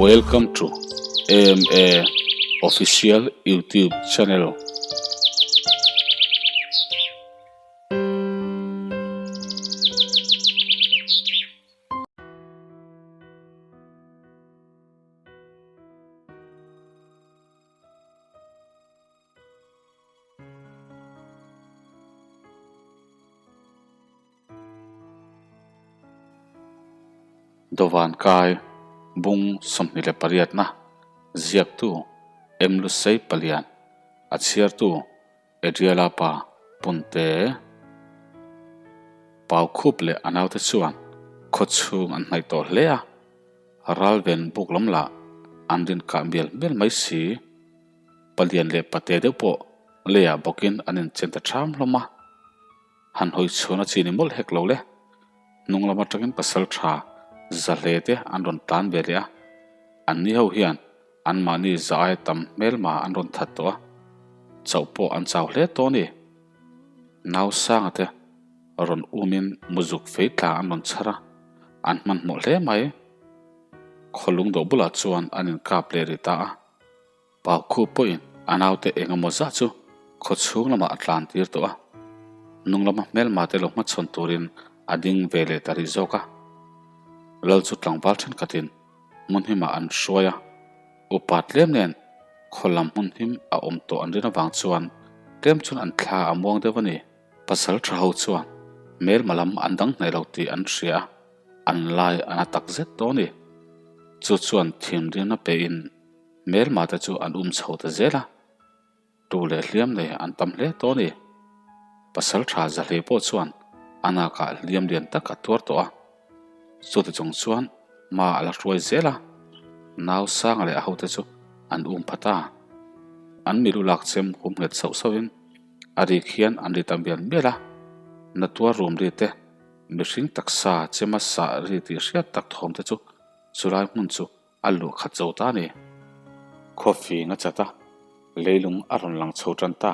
Welcome to AMA Official YouTube channel. Dawvan kai bung 28 na ziaktu M Lusei Palian a chhiartu Adriela pa Punte Pau khup leh a naute chuan khaw chhung an hnaih tawh hle a, ralven buk lam lah an rin kah mial mial mai si. Palian leh pate deuh pawh leiah bawkin an inchen ta ṭham hlawm a, han hawi chhuan a chi ni mawlh hek lo le. Hnung lam aṭangin pasal ṭha za hle te an rawn tlan ve leh a, anni ho hian anmahni za aia tam hmelma an rawn that tawh a, chauh pawh an chau hle tawh a ni. Nausanga te rawn umin muzuk fei tla an rawn chhar a, an hmanhmawh hle mai. Khawlung dawh bulah chuan an inkap leh rih ta a. Paukhu pawhin a naute eng emaw zah chu khaw chhung lamah a tlan tir tawh a, hnung lama hmelma te lo hmachhawn turin a ding ve leh ta rih zawk a. Lal chu tlangval thenkhatin hmun himah an hruai a, upa tlem nen khaw lam hmun him a awm tawh an rin avang chuan tlem chuan an thla a muang deuh a ni. Pasal tha ho chuan hmelma lam an dang hneh lo tih an hria a, an lai a na tak zet tawh a ni. Chu chuan thinrimna pein Hmelma te chu an um chho ta zel a, tu leh hliam nei an tam hle tawh a ni. Pasal tha Zahlei pawh chuan a nakah hliam lian tak a tuar tawh a, chuti chung chuan hma a la hruai zel a, nau Sanga leh a hote chu an um phat a. An milu lak chem hum nghet sauh sauhin a rik hian an ri ta mial mial a, na tuar rum ri te, mihring taksa chema sah ri tih hriat tak thawm te chu chulai hmun chu A luh khat zo ta a ni. Khawfing a chat a, leilung a rawn lang chho tan ta.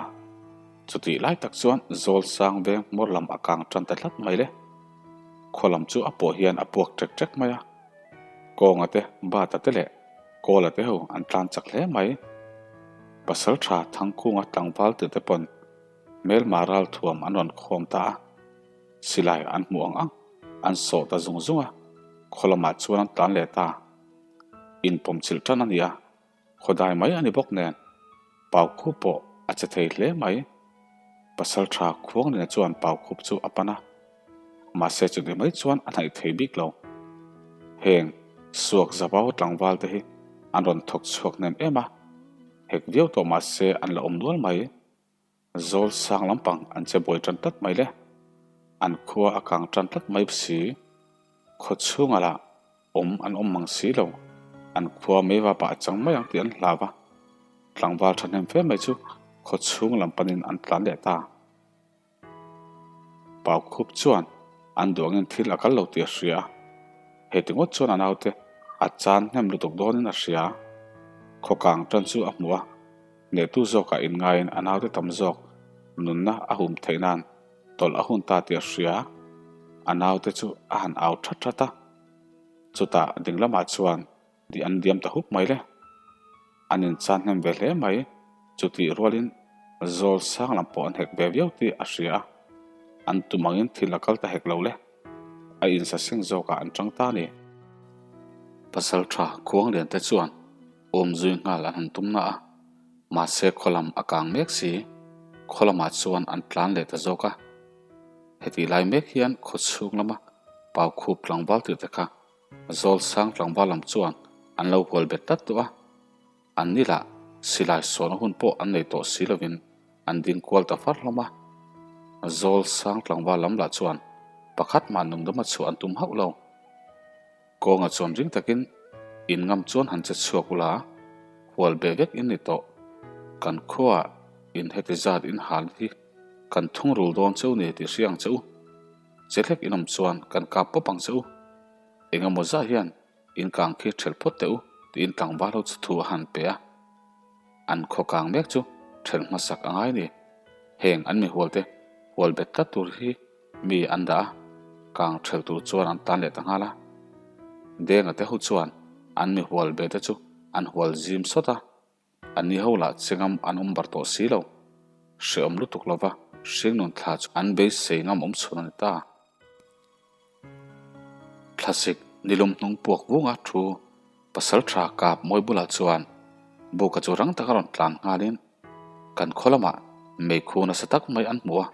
Chutih lai tak chuan zawl sang veng hmawr lam a kang tan ta tlat mai le. Khaw lam chu a pawh hian a puak ṭek ṭek mai a. Kawnga te, Bata te leh Kawla te ho an tlan chak hle mai. Pasalṭha Thangkunga tlangval tute pawn hmelma ralthuam an rawn khawm ta a. Silai an hmuh ang ang, an sawh ta zung zung a, khaw lamah chuan an tlan leh ta. Inpawm chilh tan a ni a, khaw dai mai a ni bawk nen, pau khup pawh a che thei hle mai. Pasal tha Khuanglina chuan pau khup chu a pan a, mahse chuti mai chuan a hnaih thei bik lo. Heng suak zavau tlangval te hi an rawn thawk chhuak hnem em a, hek viau tawh mahse an la awm nual mai. Zawl sang lampang an che buai tan tlat mai le. An khua a kang tan tlat mai si. Khaw chhunga lah awm an awm mang si lo. An khua meiva pah a chang mai ang tih an hlau a. Tlangval thahnem fe mai chu khaw chhung lam panin an tlan leh ta. Pau khup chuan an duh angin thil a kal lo tih a hria a. Heti ngawt chuan a naute a chan hnem lutuk dawnin a hria. Khaw kang tan chu a hmu a. Hnehtu zawkah inngaiin a naute tam zawk nunna a hum theih nan tawlh a hun ta tih a hria. A naute chu a han au that that a. Chutah ding lamah chuan tih an diam ta hup mai le. An inchan hnem ve hle mai. Chutih rualin zawl sang lam pawh an hek ve viau tih a hria a. An tum angin thil a kal ta hek lo le. A insaseng zawkah an tang ta a ni. Pasal tha Khuanglian te chuan Awm zui nghal an han tum na a, mahse khaw lam a kang mek si, khaw lamah chuan an tlan leh ta zawk a. Hetih lai mek hian khaw chhung lama pau khup tlangval tir te kha zawl sang tlangval lam chuan an lo hual bet tlat tawh a, an ni lah silai sawhna hun pawh an nei tawh si lovin an ding kual ta far hlawm a. Zawl sang tlangval lam lah chuan pakhat mah nungdama chhuah an tum hauh lo. Kawnga chuan ring takin in ngam chuan han che chhuak ula, hual be vek in ni tawh. Kan khuaah in heti zat in hal hi kan thungrul dawn cheu ni tih hria ang che u. Che hlek in awm chuan kan kap pawp ang che u. Engemaw zah hian in kang khi ṭhelh phawt teh u tiin tlangval ho chu thu a han pe a. An khaw kang mek chu ṭhelh hmasak a ngai ni. Heng an mihualte hual bet tlat tur hi Mi an dah a, kang ṭhel tur chuan an tan leh ta nghal a. Denga te ho chuan An mi hual ve te chu an hual zim sawt a, anni ho lah chengam an awm bar tawh si lo. Hrehawm lutuk lova hringnun thla chu an beisei ngam awm chhun a ni ta. Thlasik nilum hnung puak vunga thu pasal tha kap mawi bulah chuan Buka chu rang taka rawn tlan nghalin kan khaw lamah meikhu nasa tak mai an hmu a,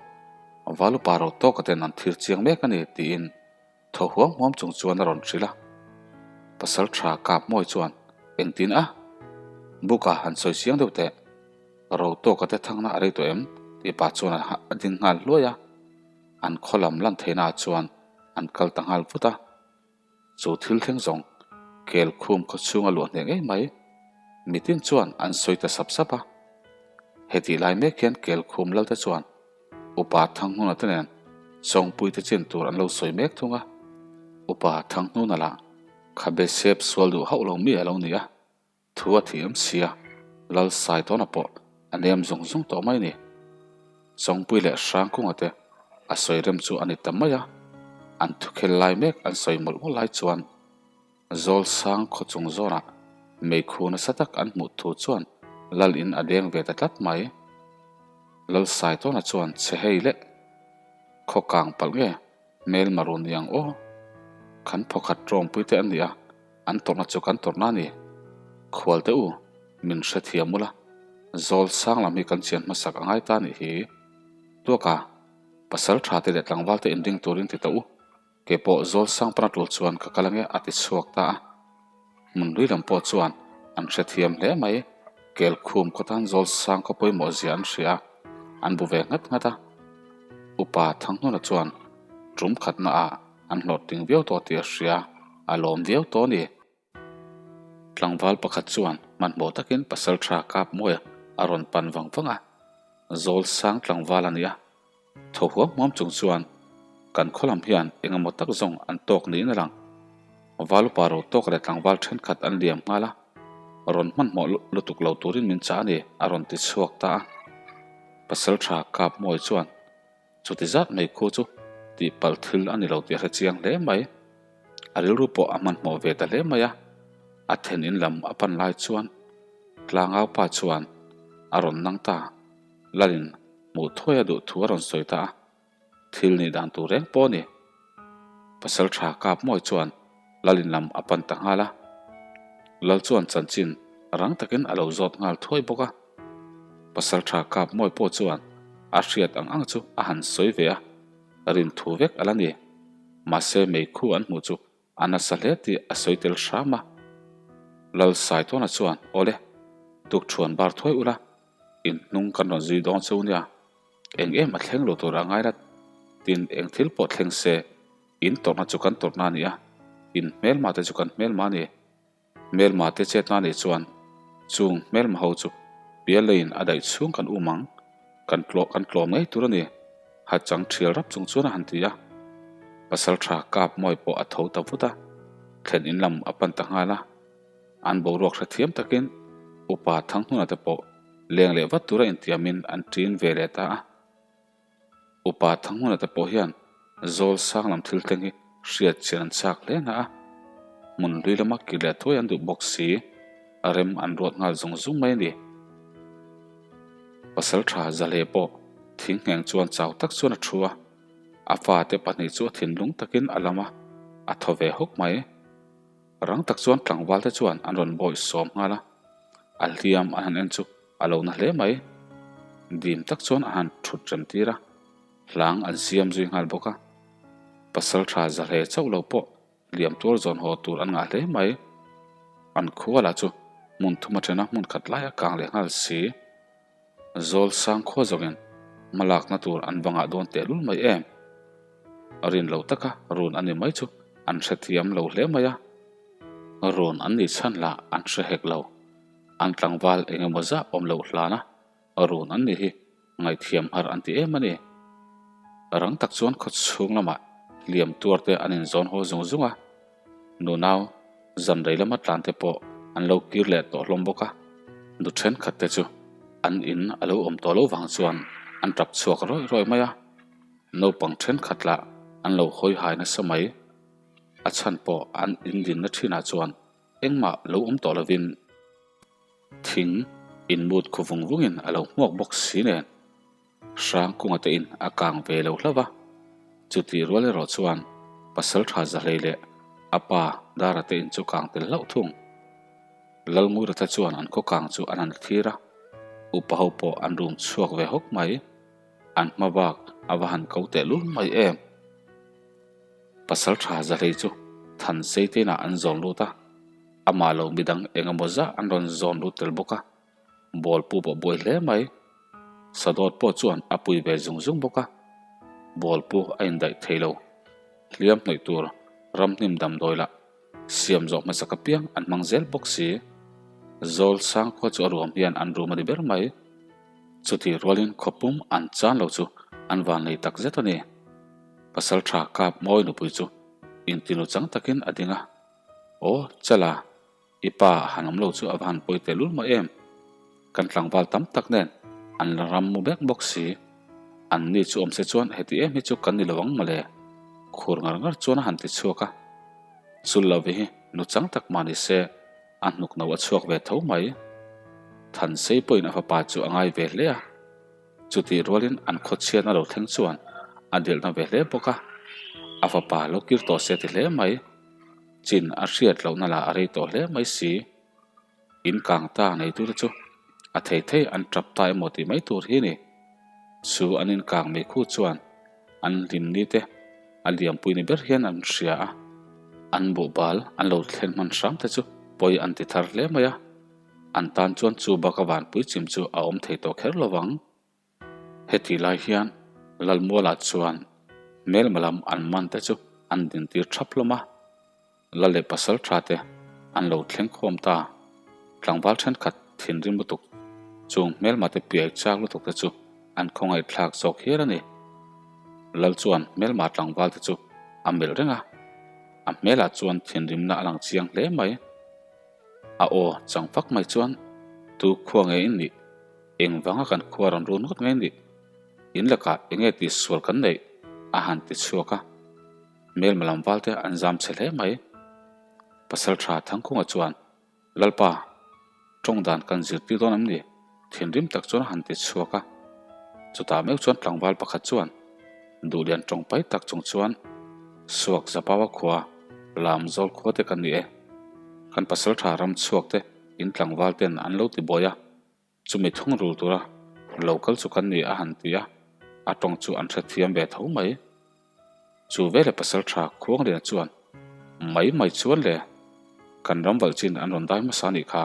Valupa ro tawka ten an thir chiang mek a ni tiin Thaw huam huam chung chuan a rawn hrilh a, Pasal tha kap mawi chuan engtin a? Buka han sawi chiang deuh teh, ro tawka te thangna a rei tawh em? tih pah chuan a ding nghal hluai a, an khaw lam lan theihna ah chuan an kal ta nghal vut a, chu thil thleng zawng kel khum khaw chhunga luah hneh ngei mai mitin chuan an sawi ta sap sap a, hetih lai mek hian kel khum lal te chuan Upa Thanghuna te nen Chawngpui te chin tur an lo sawi mek thung a, Upa Thanghuna lah khabe sep sual duh hauh lo mi a lo ni a, thu a thiam si a, Lal Saitawna pawh a nem zung zung tawh mai ni. Chawngpui leh Hrangkunga te a sawi rem chu a ni ta mai a, an thukhel lai mek an sawi mawlh mawlh lai chuan, Zawlsang khaw chung zawnah meikhu nasa tak an hmuh thu chuan Lal in a deng ve ta tlat mai. Lal Saitawna chuan che hei leh khaw kang palh nge hmel marun ni ang aw. Kan phawkhat tawngpui te an ni a, an tawrhna chu kan tawrhna a ni. Khualte u, min hrethiam ula, Zawlsang lam hi kan chian hmasak a ngai ta nih hi. Tuaka, pasal tha te leh tlangval te inring turin ti ta u. Kei pawh zawl sang pana tul chuan ka kal ange a ti chhuak ta a. Hmun hlui lam pawh chuan an hrethiam hle mai. Kel khum khaw tan zawl sang khaw pawimawh zia an hria a, an bu ve nghat nghat a. Upa Thanghnuna chuan tum khatna ah an hlawhtling viau tawh tih a hria, a lawm viau tawh a ni. Tlangval pakhat chuan hmanhmawh takin pasal tha kap mawi a rawn pan vang vang a, zawl sang tlangval a ni a. Tho huam huam chung chuan kan khaw lam hian eng emaw tak zawng an tawk niin a lang. Valupa ro tawk leh tlangval thenkhat an liam nghal a, rawn hmanhmawh lutuk lo turin min chah a ni a rawn ti chhuak ta a. Pasal tha kap mawi chuan Chuti zat mai khu chu tihpalh thil a ni lo tih a hre chiang hle mai. A rilru pawh a hmanhmawh ve ta hle mai a, a then in lam a pan lai chuan tlangau pa chuan a rawn nang ta. Lalin hmuh thuai a duh thu a rawn sawi ta a, thil nih dan tur reng pawh a ni. Pasal tha kap mawi chuan Lalin lam a pan ta nghal a, Lal chuan chanchin rang takin a lo zawt nghal thuai bawk a. Pasal tha kap mawi pawh chuan a hriat ang ang chu a han sawi ve a, rin thu vek a la ni. Mahse meikhu an hmuh chu a nasa hle tih a sawi tel hram a. Lal Saitawna chuan, Awle, tukṭhuan bar thuai ula, in hnung kan rawn zui dawn che u nia, eng em a thleng lo tur a ngai lat, tin eng thil pawh thleng se, In tawrhna chu kan tawrhna a ni a, in hmelma te chu kan hmelma a ni. Hmelma te chetna a nih chuan chung hmelma ho chu pial leiin a daih chhung kan um ang, kan tlawh kan tlawm ngei tur a ni, hachang thial rap chung chuan a han ti a. Pasal tha kap mawi pawh a tho ta vut a, thlen in lam a pan ta nghal a. An boruak hrethiam takin upa Thanghnuna te pawh leng leh vat tura intiamin an ṭin ve leh ta a. Upa Thanghuna te pawh hian zawl sang lam thil thleng hi hriat chian an chak hle na a, hmun hlui lama kir leh thuai an duh bawk si, a rem an ruat nghal zung zung mai a ni. Pasal tha Zalhe pawh thing ngheng chuan chau tak chuan a thu a, a fate pahnih chu a thinlung takin a lam a, a thaw ve hawk mai. Rang tak chuan tlangval te chuan an rawn bawih sawm nghal a, a hliam an han en chu a lo na hle mai. Dim tak chuan a han thut rem tir a, hlang an siam zui nghal bawk a. Pasal tha za hle chauh lo pawh hliam tuar zawn haw tur an ngah hle mai. An khua lah chu hmun thum atena hmun khat lai a kang leh nghal si. Zawl sang khua zawngin hmalakna tur an va ngah dawn tehlul mai em? Rin lo taka run a ni mai chu an hrethiam lo hle mai a, run an nih chhan lah an hre hek lo. An tlangval eng emaw zah awm loh hlana run an nih hi ngaihthiam har an ti em a ni. Rang tak chuan khaw chhung lamah hliam tuar te an inzawn haw zung zung a, Nunau, zan rei lama tlan te pawh an lo kir leh tawh hlawm bawk a, nu thenkhat te chu an in a lo awm tawh lo vang chuan an tap chhuak rawih rawih mai a, naupang thenkhat lah an lo hawi hai nasa mai. A chhan pawh an in dinna thinah chuan. engmah lo awm tawh lovin thing inmut khu vung vungin a lo hmuak bawk si nen Hrangkunga te in a kang ve lo hlauh va. Chutih rual erawh chuan Pasaltha Zahlei leh a pa Dara te in chu kang tel hlauh thung. Lalngura te chuan an khaw kang chu an han thlir a, upa ho pawh an rum chhuak ve hawk mai. An hma bak a va han ko tehlul mai em. Pasal tha Zahlei chu Thansei te inah an zawn lut a, amah lo midang eng emaw zah an rawn zawn lut tel bawk a, Bawlpu pawh buai hle mai. Sadawt pawh chuan a pui ve zung zung bawk a, Bawlpu a indaih thei lo. Hliam hnawih tur ramhnim damdawi lah Siam zawh hmasak apiang an hmang zel bawk si. Zawl sang khua chu a ruam hian an rum a ni ber mai. Chutih rualin khawpum an chan lo chu an van nei tak zet a ni. Pasal tha kap mawi nupui chu intinu chang takin a ding a. Aw, Chala, i pa a han awm lo chu a va han pawi teh lul mah em? Kan tlangval tam tak nen an la ram mu vek bawk si. An ni chu awm se chuan heti em hi chu kan ni lo ang mawle. Khur ngar ngar chuan a han ti chhuak a. Chul lo ve hi nu chang tak mah ni se a hnuk no a chhuak ve tho mai. Thansei pawhin a fapa chu a ngai ve hle a. Chutih rualin an khawchhiatna lo thleng chuan a delhna ve hle bawk a. A fapa lo kir tawh se ti hle mai. Chin a hriat lohna lah a rei tawh hle mai si. In kang ta neitute chu a thei thei an tap ta emaw tih mai tur hi a ni. Chu an inkang mai khu chuan an hlimni te a liampui ni ber hian an hria a, an buhbal an lo thlen hman hram te chu pawi an ti thar hle mai a, an tan chuan chu baka vanpui chim chu a awm thei tawh kher lo vang. Heti lai hian Lalmualah chuan hmelma lam an man te chu an dintir thap hlawm a, Lal leh pasal tha te an lo thleng khawm ta. Tlangval thenkhat thinrim lutuk chung hmelma te piai chak lutuk te chu an khawngaihthlak zawk hial a ni. Lal chuan hmelma tlangval te chu a melh reng a, a hmelah chuan thinrimna a lang chiang hle mai. A aw chang fak mai chuan, Tu khua nge in nih? Engvanga kan khua rawn run ngawt nge in nih? In lakah enge tihsual kan neih? a han ti chhuak a. Hmelma lam val te an zam chhe hle mai. Pasal tha Thangkhunga chuan, Lalpa, tawng dan kan zirtir dawn em ni? Thinrim tak chuan a han ti chhuak a. Chutah meuh chuan tlangval pakhat chuan duhlian tawng pai tak chung chuan, Suak Zapaua khua, Lamzawl khua te kan ni e. Kan pasal tha ram chhuak te in tlangval ten an lo ti buai a. Chumi thungrul tura lo kal chu kan ni a han ti a, a tawng chu an hrethiam ve tho mai. Chu veleh pasal tha Khuangliana chuan, Mai mai chuan le, kan ram valh chin an rawn dai hmasa anih kha,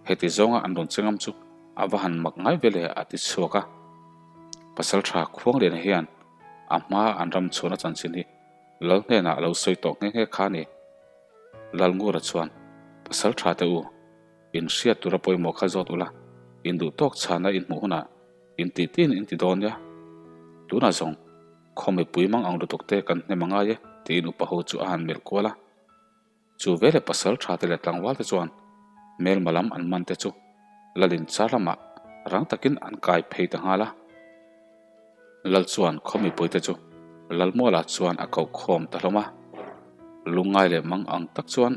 heti zawnga an rawn che ngam chu a va han mak ngai ve le a ti chhuak a. Pasal tha Khuangliana hian a hmaa an ram chhuahna chanchin hi Lal hnenah a lo sawi tawh nghe nghe kha a ni. Lalngura chuan, Pasal tha te u, In hriat tura pawimawh kha zawt ula, in duh tawk chhana in hmuh hunah in tih tiin in ti dawn nia. Tunah zawng khaw mipui mang ang lutuk te kan hnem a ngai e tiin upa ho chu a han melh kual a. Chu veleh pasal tha te leh tlangval te chuan hmelma lam an man te chu Lalin char lamah rang takin an kai phei ta nghal a. Lal chuan khaw mipui te chu Lalmualah chuan a koh khawm ta hlawm a. Lungngai leh mang ang tak chuan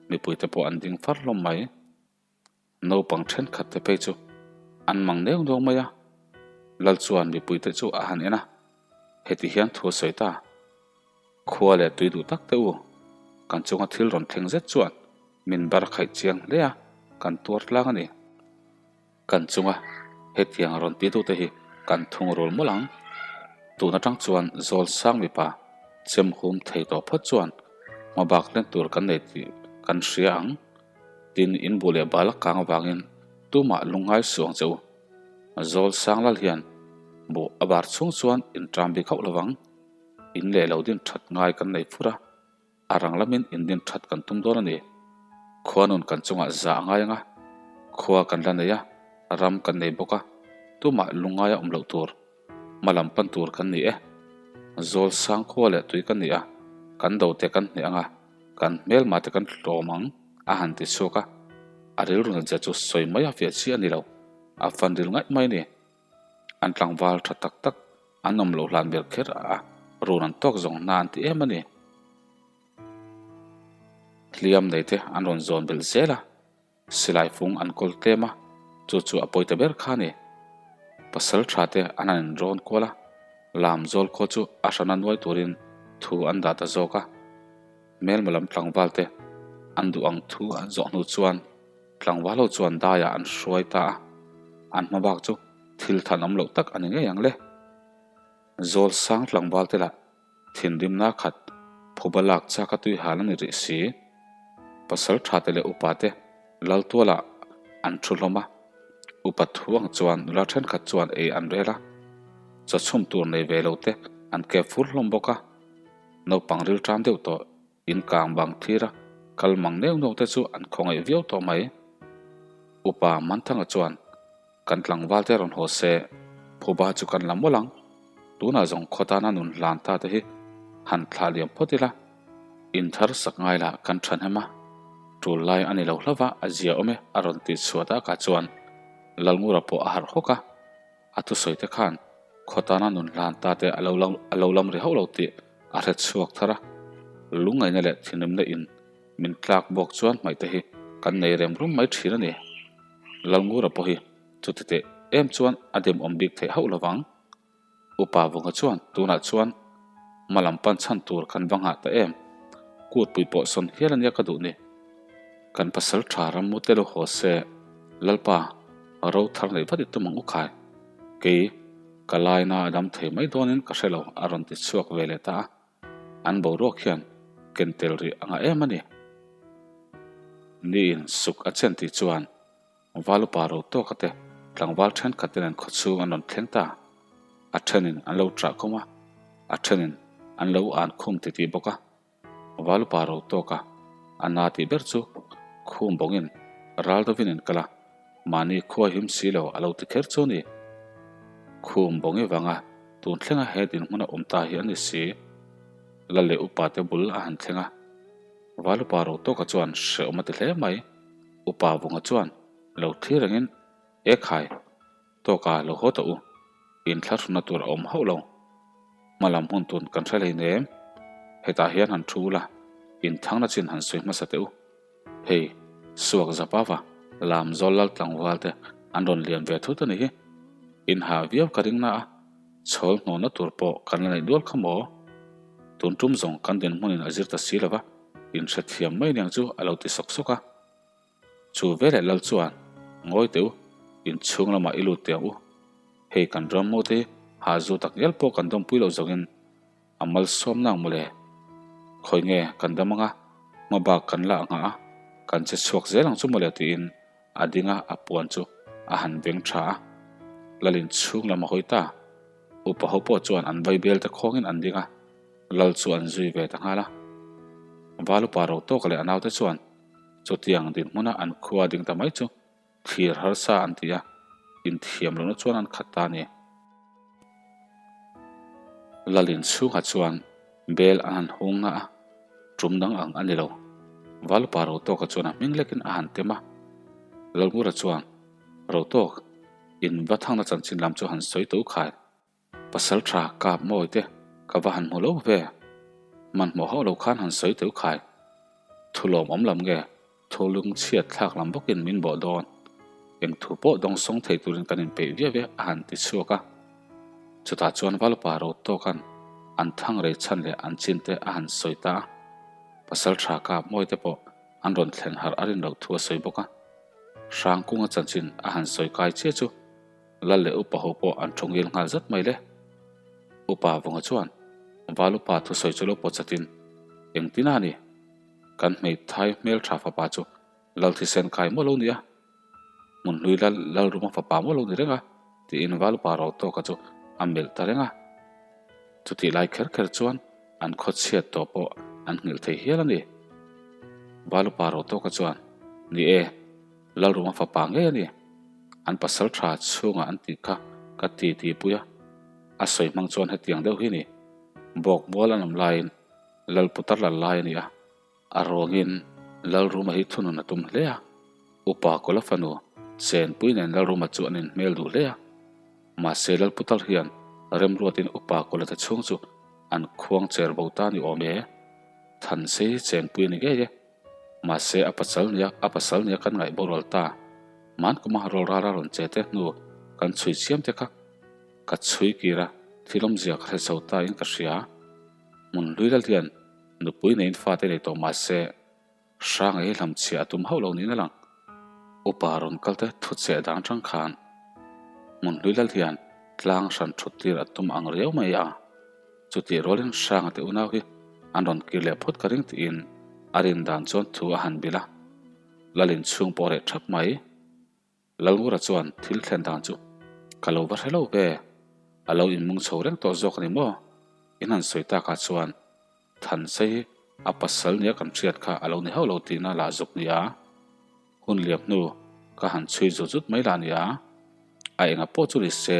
Mipuite pawh an ding far hlawm mai. Naupang thenkhat te phei chu an mang neuh neuh mai a. Lal chuan mipuite chu a han en a, heti hian thu a sawi ta. Khua leh tui duh tak te u, kan chunga thil rawn thleng zet chuan min bar khaih chiang hle a, kan tuar tlang a ni. Kan chunga hetiang rawn ti tute hi kan thungrul mawlh ang. Tun atang chuan zawl sang mipa chem hum thei tawh phawt chuan hma bak hlen tur kan nei tih kan hria ang. Tin, in buh leh bal a kang avangin tumah lungngai suh ang che u. Zawl sang lal hian buh a bar chhung chuan in ṭam bik hauh lovang. In leh lo din ṭhat ngai kan nei fur a. A rang lamin indin that kan tum dawn a ni. Khua nun kan chungah zah a ngai ang a, khua kan la nei a, ram kan nei bawk a, tumah lungngaia awm loh tur, hma lam pan tur kan ni e. Zawl sang khua leh tui kan ni a, kan do te kan hneh ang a, kan hmelma te kan tlawm ang, a han ti chhuak a. A rilru natzia chu sawi mai a fiah chi a ni lo, a fan ril ngaih mai a ni. An tlangval tha tak tak an awm loh hlan ber kher a, run an tawk zawng hna an ti em a ni. Hliam nei te an rawn zawn belh zel a, silai fung an kawl tlem a, chu chu a pawi ta ber kha a ni. Pasal tha te an han inrawn kual a, lam zawl khaw chu a hrana nuai turin thu an dah ta zawk a. Hmelma lam tlangval te an duh ang thu an zawh hnu chuan tlangval ho chuan daiah an hruai ta a, an hma bak chu thil than awm loh tak a ni ngei ang le. Zawl sang tlangval te lah Thinrimna khat phuba lak chak a tui hal a ni rih si. Pasal tha te leh upa te lal tualah an thu hlawm a, upa thu ang chuan nula thenkhat chuan ei an rel a, chaw chhum tur nei ve lo te an kep fur hlawm bawk a. Naupang rilṭam deuh tawh in kang bang thlir a, kal mang neuh neuh te chu an khawngaih viau tawh mai. Upa Manthanga chuan Kan tlangval te rawn haw se, phuba chu kan la mawlh ang. Tunah zawng khaw tana nun hlan ta te hi han thlah liam phawt ila, in thar sak ngai lah kan thahnem a, tul lai a ni lo hlauh va, a zia awm e a rawn tih chhuah takah chuan Lalngura pawh a harh hawk a, a thusawi te khan khaw tana nun hlan ta te a lo lam ri hauh lo tih a hre chhuak thar a, lungngaihna leh thinrimna in min tlak bawk chuan hmaih te hi kan nei rem rum mai thin a ni. Lalngura pawh hi chuti teh em chuan a demawm bik theih hauh lovang. Upa Vunga chuan tunah chuan hma lam pan chhan tur kan va nghah ta em? Kutpui pawh sawn hial ania ka duh ni. Kan pasal tha ram mu te lo haw se, Lalpa, ro thar neih vat i tum ang u khai. Kei, ka laina a dam thei mai dawnin ka hre lo a rawn ti chhuak ve leh ta a. An boruak hian ken tel rih a ngah em a ni. Niin suk a chen tih chuan Valupa ro tawka te tlangval thenkhat te nen khawchhung an rawn thleng ta. A thenin an lo ṭah khum a, a thenin an lo an khum titih bawk a. Valupa ro tawka a na tih ber chu khum bawngin ral dovin in kal a, Mahni khua him si lo a lo ti kher chu ni. Khum bawngi vanga tun thlenga he dinhmun a awm ta hi a ni si. Lal leh upa te bul a han thleng a. Val upa ro tawka chuan hrehawm a ti hle mai. Upa vunga chuan lo thlir rengin, E khai, tawka lo haw tawh u. Inthlahrunna tur a awm hauh lo. Hma lam hun tun kan hre hleinem. Hetah hian han thu ula, inthangna chin han sawi hmasa teh u. Hei, Suak Zapava, Lam Zawl Lal tlangval te an rawn lian ve thut a ni hi. In ha viau ka ring na a, chhawl hnawhna tur pawh kan la neih dual kha maw? Tun tum zawng kan dinhmunin a zir ta si lova, in hrethiam mai niang chu a lo ti sawk sawk a. Chu veleh Lal chuan, Ngawi teh u, in chhung lamah i lut teh ang u. Hei kan ram maw te hi ha zu tak ngial pawh kan dawmpui loh zawngin A malsawm nang mawle. Khawi nge kan dam anga, hma bak kan la nghah a, kan che chhuak zel ang chu mawle tiin a ding a, a puan chu a han veng tha a. Lalin chhung lam a hawi ta. Upa ho pawh chuan an vaibel te khawngin an ding a, Lal chu an zui ve ta nghal a. Val upa ro tawk leh a naute chuan chutiang dinhmuna an khua ding ta mai chu Thlir harsa an ti a, inthiam lohna chuan an khat ta a ni. Lalin chhungah chuan bel an han hung na a, tum dang ang a ni lo. Valupa Rotawka chuan a hming lekin a han tem a. Lalngura chuan, Rotawk, in va thangna chanchin lam chu han sawi tawh u khai. Pasal tha kap mawi te ka va han hmu lo ve. Hmanhmawh hauh lo khan han sawi teu khai. Thu lawmawm lam nge thu lungchhiat thlak lam bawkin min bawh dawn. Eng thu pawh dawng sawng thei turin kan inpeih viau e a han ti chhuak a. Chutah chuan Valupa ro tawkan an thang rei chhan leh an chin te a han sawi ta a. Pasal tha kap mawi te pawh an rawn thlen harh a rin loh thu a sawi bawk a. Hrangkunga chanchin a han sawi kai chiah chu Lal leh upa ho pawh an thu ngil nghal zat mai le. Upa Vunga chuan Val upa thusawi chu lo pawt chatin, Engtin a ni? Kan hmeithai hmeltha fapa chu Lal thisen kai maw lo nia? Hmunhlui Lal Lalruma fapa maw lo ni reng a? tiin Val upa Rotawka chu a melh ta reng a. Chutih lai kher kher chuan an khawchhiat tawh pawh an nghilh thei hial a ni. Val upa Rotawka chuan, Ni e. Lalruma fapa ngei a ni. An pasal tha chhungah an tih kha ka ti ti pui a, a sawi hmang chuan hetiang deuh hi ni. Bawk mual an awm laiin Lal putar lal lai a ni a, a ruangin Lalruma hi thunun a tum hle a, upa Kawla fanu Chenpui nen Lalruma chu an inhmel duh hle a. Mahse Lal putar hian remruatin upa Kawla te chhung chu an khuang cher bo ta ni awm e, Thansei Chenpui a ni ngei e. Mahse a pasal nia a pasal nia kan ngaih boral ta. Man kuma rawl rara rawn che te hnu kan chhui chiam te kha ka chhui kir a, thil awmzia ka hre chho ta in ka hria. Hmun hlui lal hian nupui neiin fate nei tawh mahse Hranga hi hlamchhiah a tum hauh lo niin a lang. Upa rawn kal te thu cheh dan tang khan hmun hlui lal hian tlang hran thut tir a tum ang riau mai a. Chutih rualin Hranga te unau hi an rawn kir leh phawt ka ring tiin a rin dan chuan thu a han bilh a. Lalin chhung pawh reh thap mai. Lalngura chuan thil thlen dan chu ka lo va hre lo ve, a lo inmung chho reng tawh zawk a ni maw? In han sawi takah chuan Thansei hi a pasal nia kan hriat kha a lo ni hauh lo tihna lah zuk nia. Hun liam hnu ka han chhui zut zut mai lah nia. A enga pawh chu ni se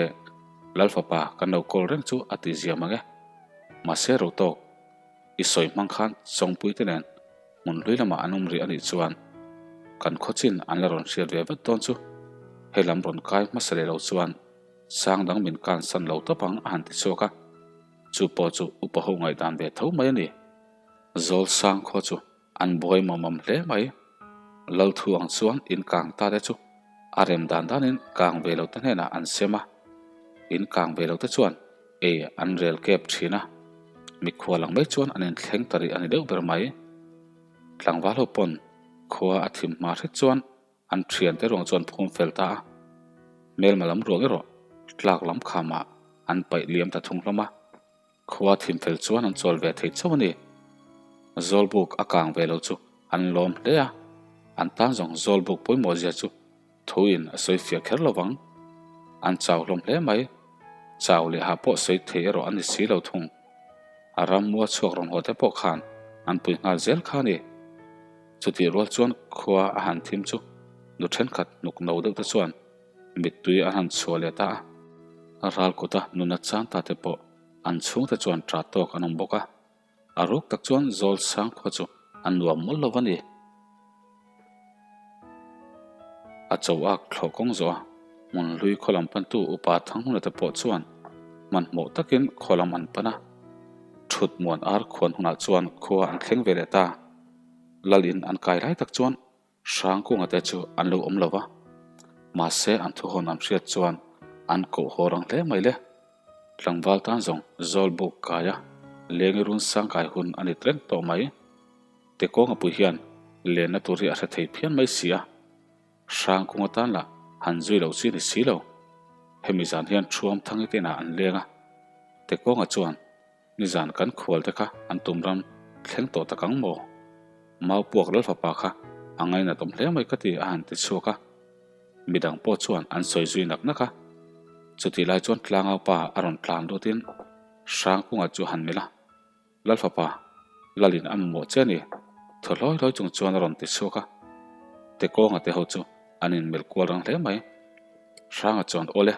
Lalfapa kan lo kawl reng chu a ti zia mang e. Mahse ro tawk i sawi hmang khan Chawngpui te nen hmun hlui lamah an awm rih a nih chuan kan khawchin an la rawn hriat ve vat dawn chu hei lam rawn kai hmasa leh lo chuan sang dang min kansan lo tawp ang a han ti chhuak a. Chu pawh chu upa ho ngaihdan ve tho mai a ni. Zawl sang khaw chu an buai mawmawm hle mai. Lalthu ang chuan in kang ta te chu a rem dan danin kang ve lo te hnenah an sem a. In kang ve lo te chuan ei an rel kep thin a. Mikhual ang mai chuan an inthleng ta rih a ni deuh ber mai. Tlangval ho pawn khua a thim hma hret chuan An thiante ruang chu an phum fel ta a, hmelma lam ruang erawh tlak lam khamah an paih liam ta thung hlawm a, khua thim fel chuan an chawl ve thei chauh a ni. Zawlbuk a kang ve lo chu an lawm hle a, an tan zawng zawlbuk pawimawh zia chu thuin a sawi fiah kher lo vang. An chau hlawm hle mai, chau leh ha pawh sawi thei erawh a ni si lo thung. A rammua chhuak rawn haw te pawh khan an pui nghal zel kha a ni. Chutih rual chuan khua a han thim chu nu thenkhat hnuk no deuh te chuan mittui an han chhuah leh ta a. Ral kuta nuna chang ta te pawh an chhungte chuan ṭah tawk an awm bawk a. A ruk tak chuan zawl sang khua chu a nuam mawlh lo a ni. A cho ak thlawh kawng zawh a, hmun hlui khaw lam pantu upa Thanghmuna te pawh chuan hmanhmawh takin khaw lam an pan a. Thut muan ar khuan hunah chuan khua an thleng ve leh ta. Lalin an kai lai tak chuan Hrangkunga te chu an lo awm lo va, mahse an thuhawn an hriat chuan an koh haw rang hle mai le. Tlangval tan zawng Zawlbuk kaia lengi run sang kai hun a ni reng tawh mai. Tekawnga pui hian lenna tur hi a hre thei phian mai si a, Hrangkunga tan lah han zui loh chi ni si lo. Hemi zan hian Thuamthangi te inah an leng a, Tekawnga chuan Nizan kan khual te kha an tum ram thleng tawh tak ang maw? Mau puak lal fapa kha a ngainat awm hle mai ka ti a han ti chhuak a. Midang pawh chuan an sawi zui nak nak a. Chutih lai chuan tlangau pa a rawn tlan lutin Hrangkunga chu a han melh a. Lal fapa, Lalin a mamawh che a ni, thaw hlawi hlawi chung chuan a rawn ti chhuak a. Tekawnga te ho chu an inmelh kual rang hle mai. Hranga chuan aw le,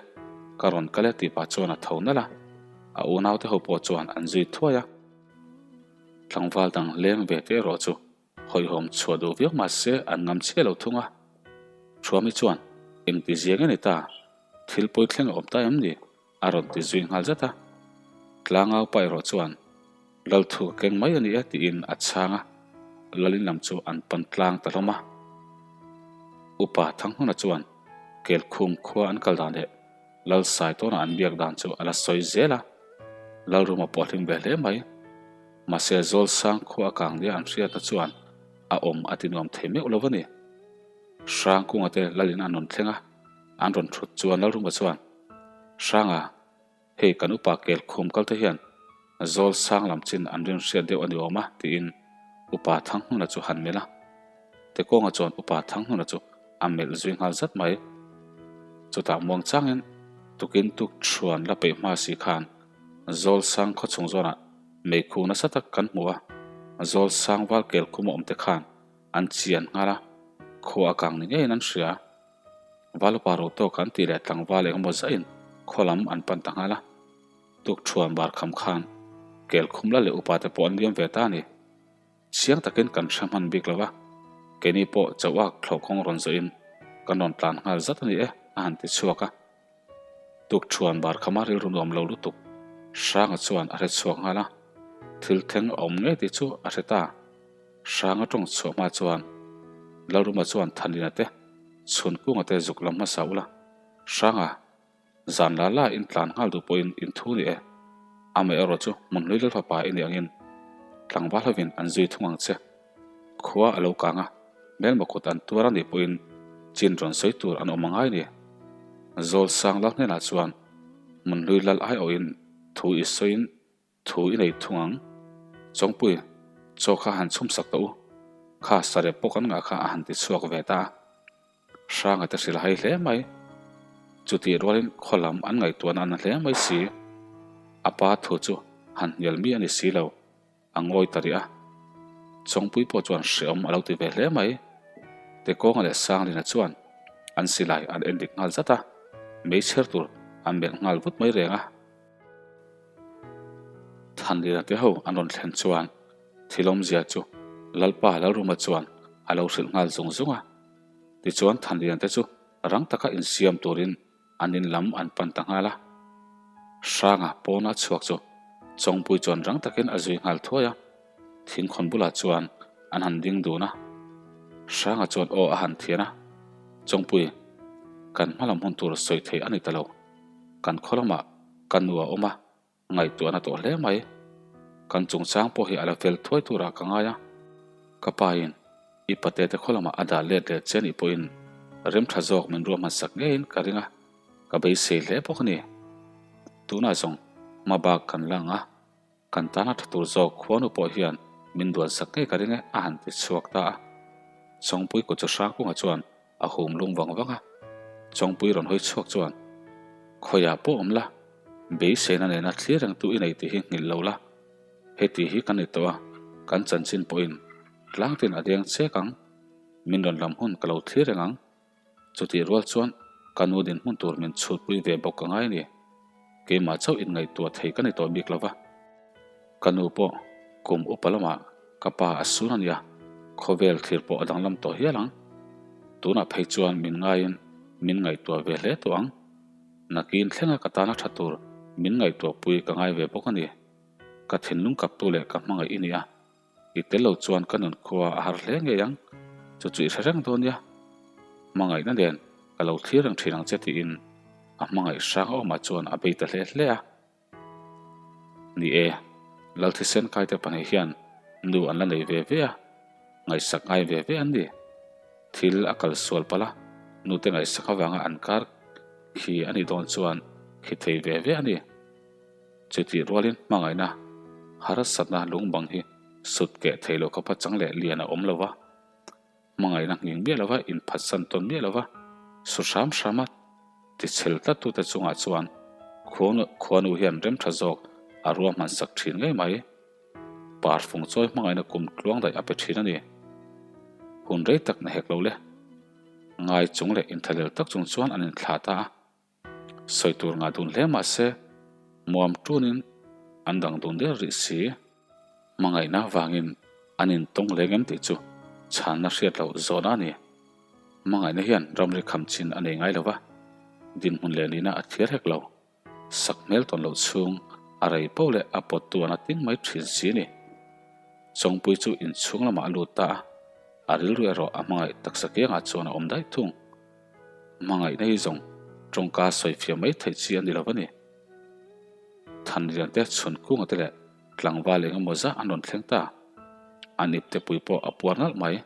ka rawn kal e tih pah chuan a tho nalh a, a unaute ho pawh chuan an zui thuai a. Tlangval dang leng ve te erawh chu hawihhawm chhuah duh viau mah se an ngam chiah lo thung a. Thuami chuan, Engti zia nge ni ta? Thil pawi thleng a awm ta em ni? A rawn ti zui nghal zat a. Tlangau pa erawh chuan, Lal thu ka keng mai a ni e tiin a chhang a, Lalin lam chu an pan tlang ta hlawm a. Upa Thanghmuna chuan Kelkhum khua an kal dan leh Lal Saitawna an biak dan chu a la sawi zel a, Lalruma pawh a hlim ve hle mai. Mahse Zawlsang khua a kang nia an hriatna chuan a awm a ti nuam thei meuh lo a ni. Hrangkunga te Lalin an rawn thleng a, an rawn thut chuan Lalruma chuan, Hranga, hei kan upa kel khum kal te hian zawl sang lam chin an rin hriat deuh a ni awm a, tiin upa Thanghnuna chu han melh a. Tekawnga chuan upa Thanghnuna chu a melh zui nghal zat mai. Chutah muang changin tukin tuk thuan la peih hma si khan zawl sang khaw chhung zawnah meikhu nasa tak kan hmu a, zawl sang val kel khum a awm te khan an chian nghal a, khua a kang ni ngeiin an hria. Valupa ro tawk an tih leh tlangval eng emaw zahin khaw lam an pan ta nghal a. Tuk thuan bar kham khan kel khum la leh upa te pawh an liam ve ta a ni. Chiang takin kan hre hman bik lo va, keini pawh chauh ak thlawh kawng rawn zawhin kan rawn tlan nghal zat a ni e, a han ti chhuak a. Tuk thuan bar khama rilru nuam lo lutuk Hranga chuan a hre chhuak nghal a, thil thleng a awm ngei tih chu a hre ta. Hranga tawng chhuah hma chuan. Lalruma chuan Thanlina te, Chhunkunga te zuk lam hmasa ula, Hranga, zan la la in tlan nghal duh pawhin in thu ni e. Amaherawh chu hmunhlui Lalfapa i nih angin tlangval hovin an zui thung ang che. Khua a lo kang a, hmelma kut an tuar a nih pawhin chin rawn sawi tur an awm a ngai ni. Zawlsang lal hnenah chuan hmunhlui lal aiawhin thu i sawiin Thu i nei thung ang. Chawngpui, chaw kha han chhum sak tawh u. Kha sarep pawh kan ngah kha a han ti chhuak ve ta a. Hranga te hrilh hai hle mai. Chutih rualin khaw lam an ngaihtuahna a na hle mai si. A pa thu chu han hnial mi a ni si lo, a ngawi ta rih a. Chawngpui pawh chuan hreawm a lo ti ve hle mai. Tekawnga leh Sanglina chuan an silai an endik nghal zat a, meichher tur an melh nghal vut mai reng a. Thanlira te ho an rawn thlen chuan thil awmzia chu Lalpa Lalruma chuan a lo hrilh nghal zung zung a. Tichuan Thanlira te chu rang taka insiam turin an in lam an pan ta nghal a. Hranga pawna chhuak chu Chawngpui chuan rang takin a zui nghal thuai a. Thingkhawn bulah chuan an han ding dun a. Hranga chuan aw a han thian a, Chawngpui, kan hma lam hun tur sawi thei a ni ta lo. Kan khaw lamah ka nu a awm a, ngaihtuahna tawh hle mai. Kan chungchang pawh hi a la fel thuai turah ka ngai a. Ka pain i pate te khaw lamah a dah let leh che anih pawhin rem tha zawk min ruahman sak ngeiin ka ring a, ka beisei hle bawk a ni. Tunah zawng hma bak kan la ang a. Kan tana tha tur zawk khuanu pawh hian min duan sak ngei ka ring e, a han ti chhuak ta a. Chawngpui kut chu Hrangkunga chuan a hum lung vang vang a. Chawngpui rawn hawi chhuak chuan, Khawiah pawh awm la, beiseina nena thlir rengtu i nei tih hi nghilh lo la. Heti hi kan ni tawh a, kan chanchin pawhin tlangtin a deng chek ang. Min rawn lam hun ka lo thlir reng ang. Chutih rual chuan ka nu dinhmun tur min chhutpui ve bawk ka ngai a ni. Keimah chauh inngaihtuah thei ka ni tawh bik lo va. Ka nu pawh kum upa lamah ka pa a sun a nia, khawvel thlir pawh a danglam tawh hial ang. Tunah phei chuan min ngaiin min ngaihtuah ve hle tawh ang. Nakin thlenga ka tana tha tur min ngaihtuahpui ka ngai ve bawk a ni. Ka thinlung kaptu leh ka hmangaih i ni a. I tel lo chuan ka nun khua a har hle ngei ang, chu chu i hre reng dawn nia. Hmangaihna nen ka lo thlir reng thin ang che tiin a hmangaih hrang a awmah chuan a bei ta hle hle a. Ni e, Lalthisen kaite pahnih hian nu an la nei ve ve a, ngaihsak ngai ve ve an ni. Thil a kal sual palh a, nute ngaihsak avanga an kar khi a nih dawn chuan khi thei ve ve a ni. Chutih rualin hmangaihna harsatna lungbang hi sut keh thei lo khawpa chang leh lian a awm lo va, hmangaihna nghing miah lova inphatsan tawn miah lova su hram hrama tichhel tlattute chungah chuan khuanu hian rem tha zawk a ruahman sak thin ngei mai. Parfung chawi hmangaihna kum tluang daih a pe thin a ni. Hun rei tak na hek lo le. Ngai chung leh inthalel tak chung chuan an inthlah ta a. Sawi tur ngah dun hle mah se, muam tunin an dang dun der rih si. Hmangaihna vangin an intawng leng em tih chu chhanna hriat loh zawhna a ni. Hmangaihna hian ramri kham chin a nei ngai lo va, dinhmun leh nihna a thlir hek lo. Sak hmel tawn loh chhung a rei poh leh a pawttu an a ting mai thin si a ni. Chawngpui chu inchhung lamah a lut ta a, a rilru erawh a hmangaih taksa kiangah chuan a awm daih thung. Hmangaihna hi zawng tawngka sawi fiah mai theih chi a ni lo a ni. Thanlian te, Chhunkunga te leh tlangval eng emaw zah an rawn thleng ta. An ipte pui pawh a puar nalh mai.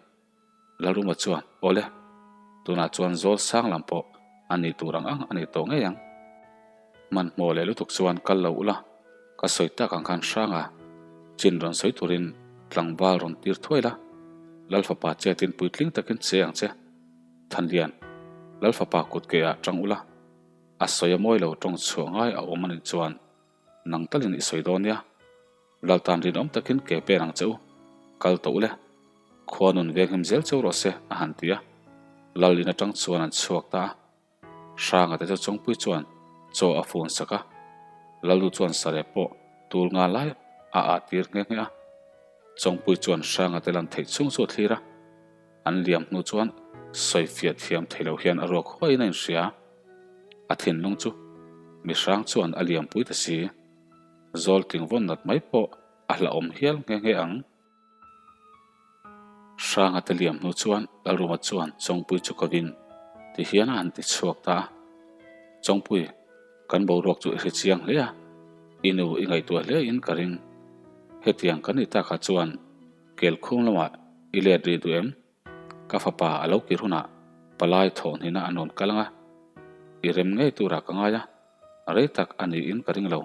Lalruma chuan, Awle, tunah chuan zawl sang lam pawh a nih tur ang ang a ni tawh ngei ang. Hmanhmawh leh lutuk chuan kal lo ula, ka sawi tak ang khan hrang a, chin rawn sawi turin tlangval rawn tir thuai la, Lalfapa chetin puitling takin che ang che. Thanlian, Lalfapa kut ke ah tang ula, a sawi a mawi lo tawng chhuah ngai a awm a nih chuan nang talin i sawi dawn nia. Laltan rinawm takin ke pen ang che u, kal tawh ule, khua nun venghim zel cheu rawh se a han ti a. Lal in atang chuan an chhuak ta a. Hranga te chu Chawngpui chuan chaw a fun sak a, Lalnu chuan sarep pawh tul nga lai a ah tir nghe nghe a. Chawngpui chuan Hranga te lan theih chhung chu a thlir a. An liam hnu chuan sawifiah thiam thei lo hian a ruak huaiin a inhria. A thinlung chu mi hrang chuan a liampui ta si. Zawltling vawn nat mai pawh a hlauhawm hial nghe nghe ang. Hranga te liam hnu chuan Lalruma chuan Chawngpui chu kovin ti hian a han ti chhuak ta a. Chawngpui, kan boruak chu i hre chiang hle a, i nu i ngaihtuah hle in ka ring. Hetiang kan nih takah chuan Kelkhum lamah i let rih duh em? Ka fapa a lo kir hunah palai thawhhnihna a nawn kal ang a, i rem ngei turah ka ngai a, rei tak a niin ka ring lo.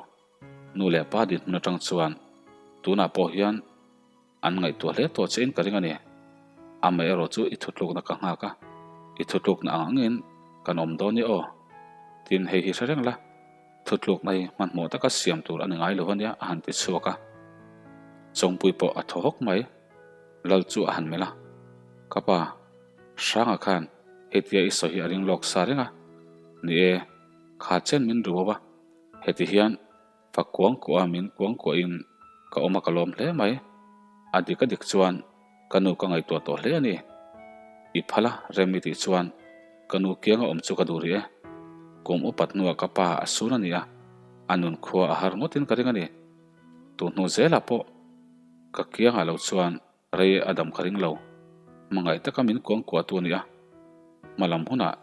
Nu leh pa dinhmun atang chuan tunah pawh hian an ngaihtuah hle tawh che in ka ring a ni. Amaherawh chu i thutlukna ka nghak a, i thutlukna ang angin kan awm dawn i aw. Tin, hei hi hre reng la, thutlukna hi hmanhmawh taka siam tur a ni ngai lo ania a han ti chhuak a. Chawngpui pawh a thaw hawk mai. Lal chu a han melh a, Ka pa, Hranga khan hetia i sawi hi a ring lawk sa reng a, ni e, kha chen min ru a, heti hian Fa kuang kuah a min kuang kuahin ka awm a ka lawm hle mai. A dik a dik chuan ka nu ka ngaihtuah tawh hle a ni. I phal a rem i tih chuan ka nu kianga awm chu ka duh rih e. Kum upat hnuah ka pa a sun a ni a, a nun khua a har ngawtin ka ring a ni. Tun hnu zelah pawh ka kiangah lo chuan rei a dam ka ring lo. Hmangaih taka min kuang kuahtu a ni a, hma lam hunah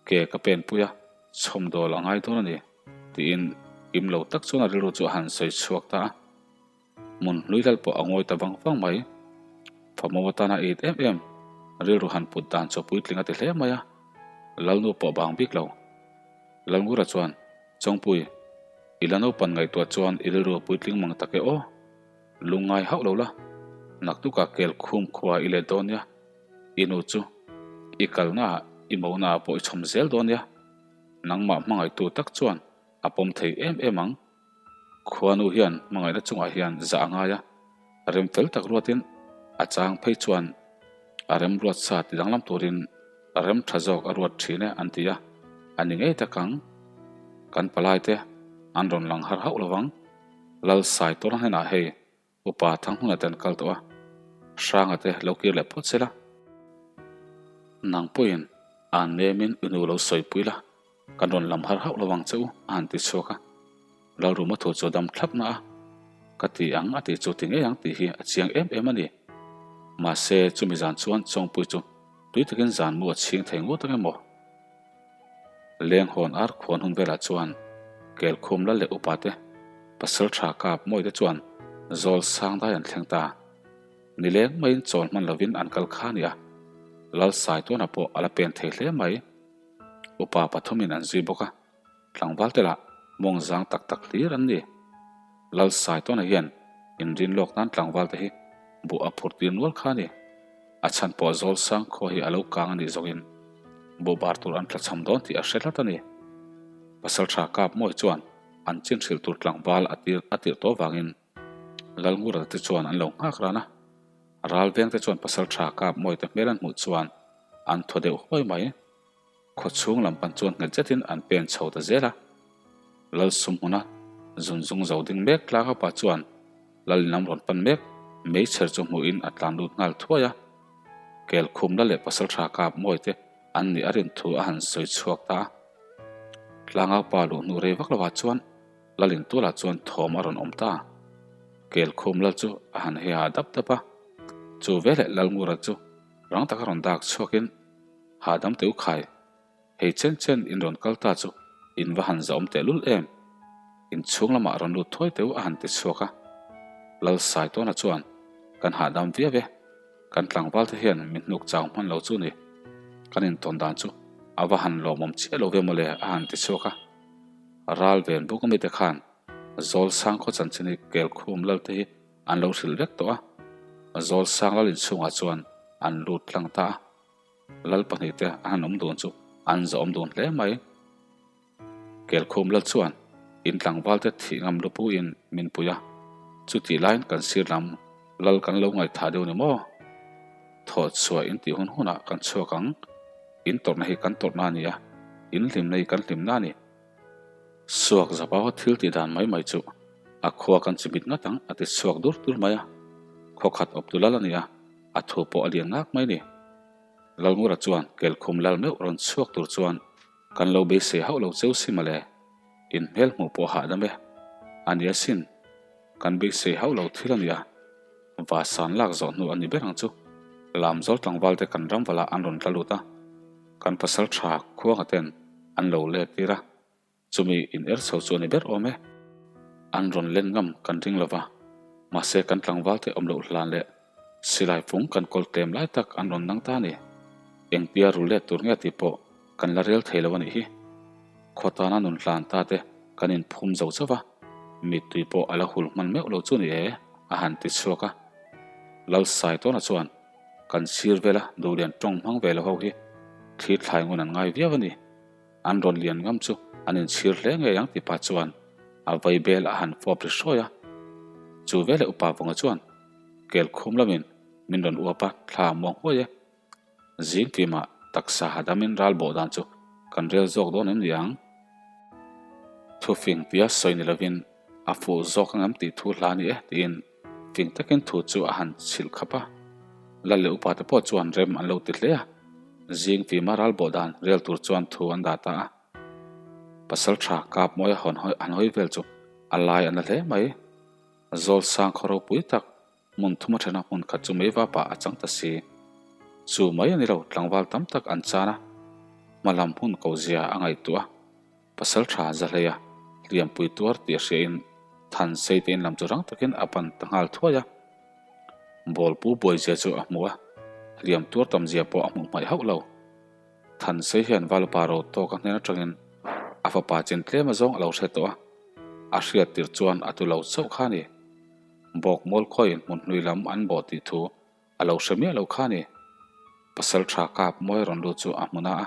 ke ka pen pui a, chhawmdawl a ngai dawn a ni, tiin kim lo tak chuan a rilru chu a han sawi chhuak ta a. Hmun hlui lal pawh a ngawi ta vang vang mai. Famo atana it em em rilru han put dan chu a puitling a ti hle mai a, Lalnu pawh bang bik lo. Lalngura chuan, Chawngpui, i la naupan ngaihtuah chuan i rilru a puitling mang tak e aw. Lungngai hauh lo la, naktukah kel khum khua i let dawn nia, i nu chu i kalnaah i monaah pawh i chhawm zel dawn nia, nangmah hmangaihtu tak chuan a pawm thei em em ang. Khuanu hian hmangaihna chungah hian zah a ngai a, rem fel tak ruatin a chang phei chuan a rem ruat sa ti danglam turin rem tha zawk a ruat thin e an ti a, a ni ngei tak ang. Kan palaite an rawn lang har hauh lovang. Lal Sai tawrh hnenah hei upa Thanghmuna te an kal tawh a, Hranga te lo kir leh phawt sela. Nang pawhin an nemin i nu lo sawipui la, kan rawn lam har hauh lo vang che u, a han ti chhuak a. Lalruma thu chu a dam thlap na a, ka ti ang a tih chu ti ngei ang tih hi a chiang em em a ni. Mahse chumi zan chuan Chawngpui chu tui takin zan mu a chhing thei ngawt ang emaw? Lenghawn ar khuan hun velah chuan Kelkhum lal leh upa te, pasal tha kap mawi te chuan zawl sang dai an thleng ta. Nileng maiin chawl hman lovin an kal kha a ni a, Lal Saituana pawh a la pen thei hle mai. Upa pathumin an zui bawk a. Tlangval te lah mawng zang tak tak hlir an ni. Lal Saitawna hian inrin lawk nan tlangval te hi buh a phur tir nual kha a ni. A chhan pawh zawl sang khua hi a lo kang a nih zawngin buh bar tur an tlachham dawn tih a hre tlat a ni. Pasaltha Kap Mawi chuan an chin hrilh tur tlangval a tir a tirh tawh vangin Lalngura te chuan an lo nghak ran a. Ral veng te chuan Pasaltha Kap Mawi te hmel an hmuh chuan an thaw deuh huai mai. Khaw chhung lam pan chuan nghet zetin an pen chho ta zel a. Lal sumhmuna zun zung zo ding mek tlanga pa chuan Lal in lam rawn pan mek meichher chu hmuhin a tlan lut nghal thuai a. Kel khum la leh pasaltha kap mawi te an nih a rin thu a han sawi chhuak ta a. Tlangau pa luh hnu rei vak lovah chuan Lal in tualah chuan thawm a rawn awm ta. Kel khum lal chu a han hei ha dap dap a. Chu veleh Lal Ngura chu rang taka rawn dak chhuakin Hahdam teh u khai, hei chen chen in rawn kal ta chu in va han zahawm teh lul em? In chhung lamah rawn lut thuai teh u a han ti chhuak a. Lal Saitawna chuan, Kan hahdam viau e, kan tlangval te hian min hnuk chau hman lo chu ni, kan intawn dan chu a va han lawmawm chiah lo ve mawle a han ti chhuak a. Ral ven buk ami te khan Zawl Sangkhaw chanchin hi Kelkhum Lal te hi an lo hrilh vek tawh a, Zawl Sang Lal inchhungah chuan an lut tlang ta a. Lal pahnihte an han awm dun chu an zawhawm dun hle mai. Kelkhum lal chuan in tlangvalte thih ngam lupu in min pui a, chutih laiin kan sir lam lal kan lo ngaihthah deuh ni maw? Thawh chhuah in tih hun hunah kan chhuak ang, in tawrhna hi kan tawrhna a ni a, in hlimna hi kan hlimna a ni. Suak Zapaua thil tih dan mai mai chu a khua kan chimit ngat ang a ti chhuak dur dur mai a, khaw khat awptu lal a ni a, A thu pawh a lian ngak mai ni. Lalngura chuan Kelkhum lal meuh rawn chhuak tur chuan kan lo beisei hauh lo cheu si mawle. In hmel hmuh pawh hahdam e. A ni asin. Kan beisei hauh lo thil a nia. Vasan lak zawh hnu a ni ber ang chu. Lamzawl tlangval te kan ram valah an rawn tla lut a, kan pasal tha khuanga ten an lo let tir a, chumi in er chho chu a ni ber awm e. An rawn len ngam kan ring lo va, mahse kan tlangval te awm loh hlan leh silai fung kan kawl tlem lai tak an rawn nang ta a ni. Engtia rul let tur nge tih pawh kan la rel thei lo a nih hi. Khaw tana nun hlan ta te kan inphum zo chauh va, mittui pawh a la hul hman meuh lo chu ni e, a han ti chhuak a. Lalsaitawna chuan kan sir vela duhlian tawng hmang ve lo ho hi thli thlai ngun an ngai viau a ni. An rawn lian ngam chu an inchhir hle ngei ang tipa chuan a vai bel a han fawp ri hrawi a. Chu veleh upa Vawngah chuan Kelkhum lamin min rawn uap a, thla a muang huai e. Zing fimah taksa hadamin ral bawh dan chu kan rel zawk dawn em ni ang? Thufing tia sawi ni lovin a fuh zawk angem tih thu hla a ni e tiin fing takin thu chu a han chhilh khap a. Lal leh upa te pawh chuan rem an lo ti hle a, zing fima ral bawh dan rel tur chuan thu an dah ta a. Pasal tha kap mawi a hawn han hawi vel chu a lai a na hle mai. Zawl sang khaw ropui tak Hmun thum a then a, hmun khat chu mei vapah a chang ta si. Chu mai a ni lo, tlangval tam tak an chan a, hma lam hun ko zia a ngaihtuah a, pasal tha za hlei a, hliampui tuar tih a hriain Thansei te in lam chu rang takin a pan ta nghal thuai a. Bawlpu buai zia chu a hmu a, hliam tuar tam zia pawh a hmuh hmaih hauh lo. Thansei hian Valupa ro tawk a hnen atangin a fapa chin tlem azawng a lo hre tawh a, a hriat tirh chuan a tu lo chauh kha a ni. Bawk mual khawiin hmun hlui lam an bawh tih thu a lo hre miah lo kha a ni. Pasal tha kap mawi rawn lut chu a hmun a a,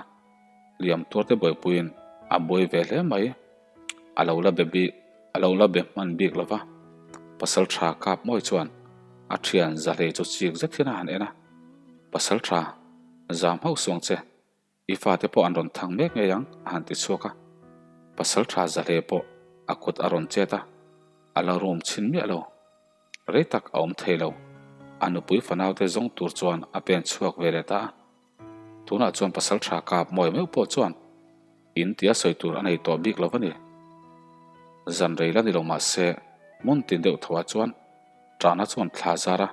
hliam tuar te buaipuiin a buai ve hle mai. A lo la be bik a lo la be hman bik lo va. Pasal tha kap mawi chuan a thian zahlei chu chik zet hian a han en a, Pasal tha, zam hauh suang che. I fate pawh an rawn thang mek ngei ang, a han ti chhuak a. Pasal tha zahle pawh a kut a rawn chet a, a la rum chhin miah lo. Rei tak a awm thei lo. A nupui fanaute zawng tur chuan a pen chhuak ve leh ta a. Tunah chuan pasal tha kap mawi meuh pawh chuan in tia sawi tur a nei tawh bik lo va ni. Zan rei la ni lo mah se hmun tin deuh tho ah chuan Ṭahna chuan thla zar a,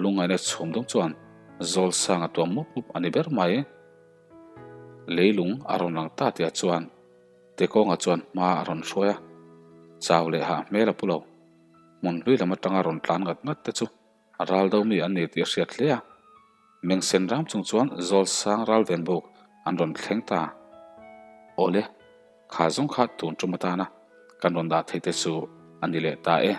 lungaina chhum dawng chuan zawl sang a tuam mup mup a ni ber mai. Leilung a rawn lang ta tihah chuan Tekawnga chuan hma a rawn hruai a, chau leh hah hmel a pu lo. Hmun hlui lam atanga rawn tlan ngat ngat te chu ral do mi an ni tih a hriat hle a. Mengsen ram chung chuan zawl sang ral ven buk an rawn thleng ta. Awle, kha zawng kha tun tum atana kan rawn dah theih te chu a ni leh ta e.